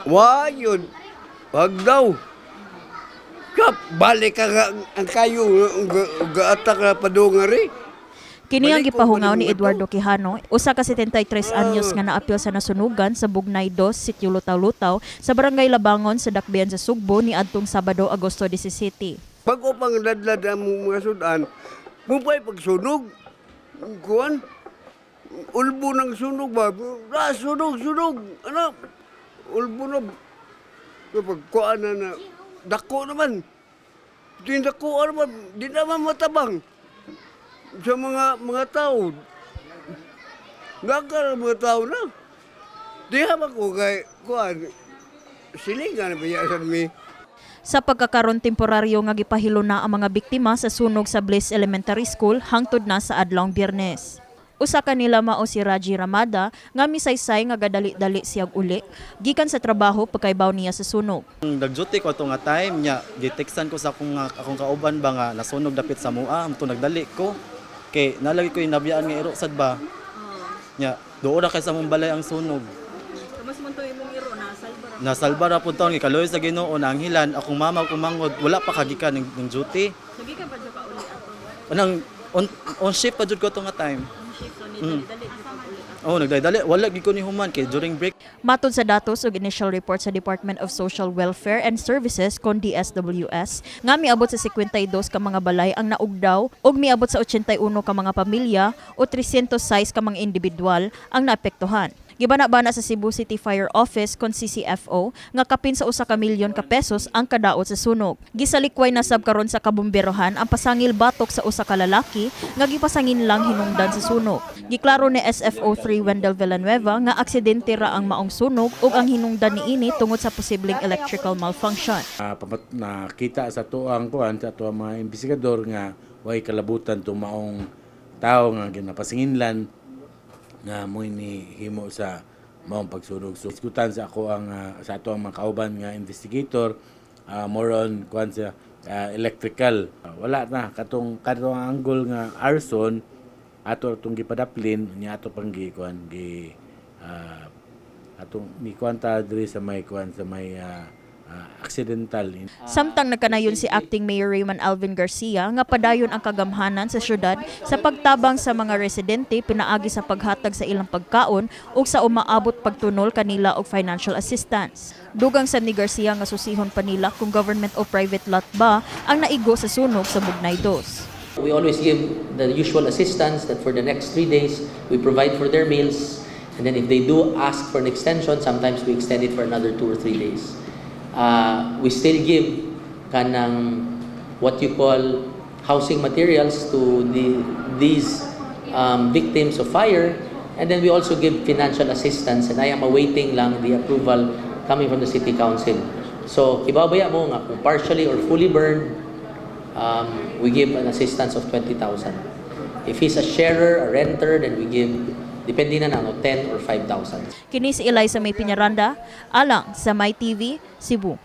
Wa yun. Wag daw. Kap, balik ka nga ang kayo, gaatak na padungari. Kini ang Balik ko gipahugaw ni pa Eduardo Quijano, usa ka 73 anyos nga naapil sa nasunugan sa Bugnay 2, Sitio Lutaw-Lutaw sa Barangay Labangon sa Dakbayan sa Sugbo ni adtong Sabado, Agosto 17. Bago pang ladlad ang mga sudan, mupay pagsunog, kuan, ulbo ng sunog ba? Ah, sunog, sunog, ano? Ulbo na. Kapag kuan na na, dako naman. Di dako naman, di naman matabang sa mga tao. Nagkara mga tao na. Di hamak ko kay kuan, silingan ba yan mi? Sa pagkakaron, temporaryo nga gipahilo na ang mga biktima sa sunog sa Bliss Elementary School hangtod na sa adlawng Biyernes. Usa kanila mao si Raji Ramada nga misaysay nga gadali-dali siyag uli gikan sa trabaho pagkaibaw niya sa sunog. Nag-duty ko ato nga time nya, giteksan ko sa akong kauban ba nga nasunog dapit sa mua, amto nagdali ko. Kay nalagi ko yung nabiyaan nga iro sad ba. Nya, duol ra kay sa mong balay ang sunog. Kamas man to imong iro na salba ra. Nasalba ra pud taon, kay kaluoy sa Ginoo na ang hilan akong mama kumangod wala pa kagikan ng duty. Sige ka pa jud ka uli ato. Anang on shift pa jud ko ato nga time. Ang shift so ni dali jud ka uli ato. Oh, nagdali wala gid ko ni human kay during break. Matod sa datos ug initial report sa Department of Social Welfare and Services kon DSWS nga miabot sa 52 ka mga balay ang naugdaw ug miabot sa 81 ka mga pamilya o 306 ka mga individual ang naapektuhan. Gibana-bana sa Cebu City Fire Office kon CCFO nga kapin sa 1 ka milyon ka pesos ang kadaot sa sunog. Gisalikway na sab karon sa kabomberohan ang pasangil batok sa usa ka lalaki nga gipasangin lang hinungdan sa sunog. Giklaro ni SFO3 Wendell Villanueva nga aksidente ra ang maong sunog ug ang hinungdan niini tungod sa posibleng electrical malfunction. Nakita sa tuang kuan, sa tuang mga investigador nga way kalabutan tong maong tao nga ginapasinginlan nga mo ni himo sa maong pagsunog. So iskutan sa ako ang sa ato ang mga kauban nga investigator, more on kuan sa electrical. Wala na katong katong angle nga arson ato atong gipadaplin nya ato pang gi kuan gi atong ni kuan ta diri sa may kuan sa may accidental. Samtang nagkanayon si Acting Mayor Raymond Alvin Garcia nga padayon ang kagamhanan sa syudad sa pagtabang sa mga residente pinaagi sa paghatag sa ilang pagkaon ug sa umaabot pagtunol kanila og financial assistance. Dugang sa ni Garcia nga susihon pa nila kung government o private lot ba ang naigo sa sunog sa Bugnay 2. We always give the usual assistance that for the next 3 days, we provide for their meals. And then if they do ask for an extension, sometimes we extend it for another 2 or 3 days. We still give kanang what you call housing materials to these victims of fire. And then we also give financial assistance, and I am awaiting lang the approval coming from the city council. So, kibaw baya mo nga kung partially or fully burned, we give an assistance of 20,000. If he's a sharer, a renter, then we give, depende na no, 10 or 5,000. Kini si Eliza May Piñaranda, alang sa My TV, Cebu.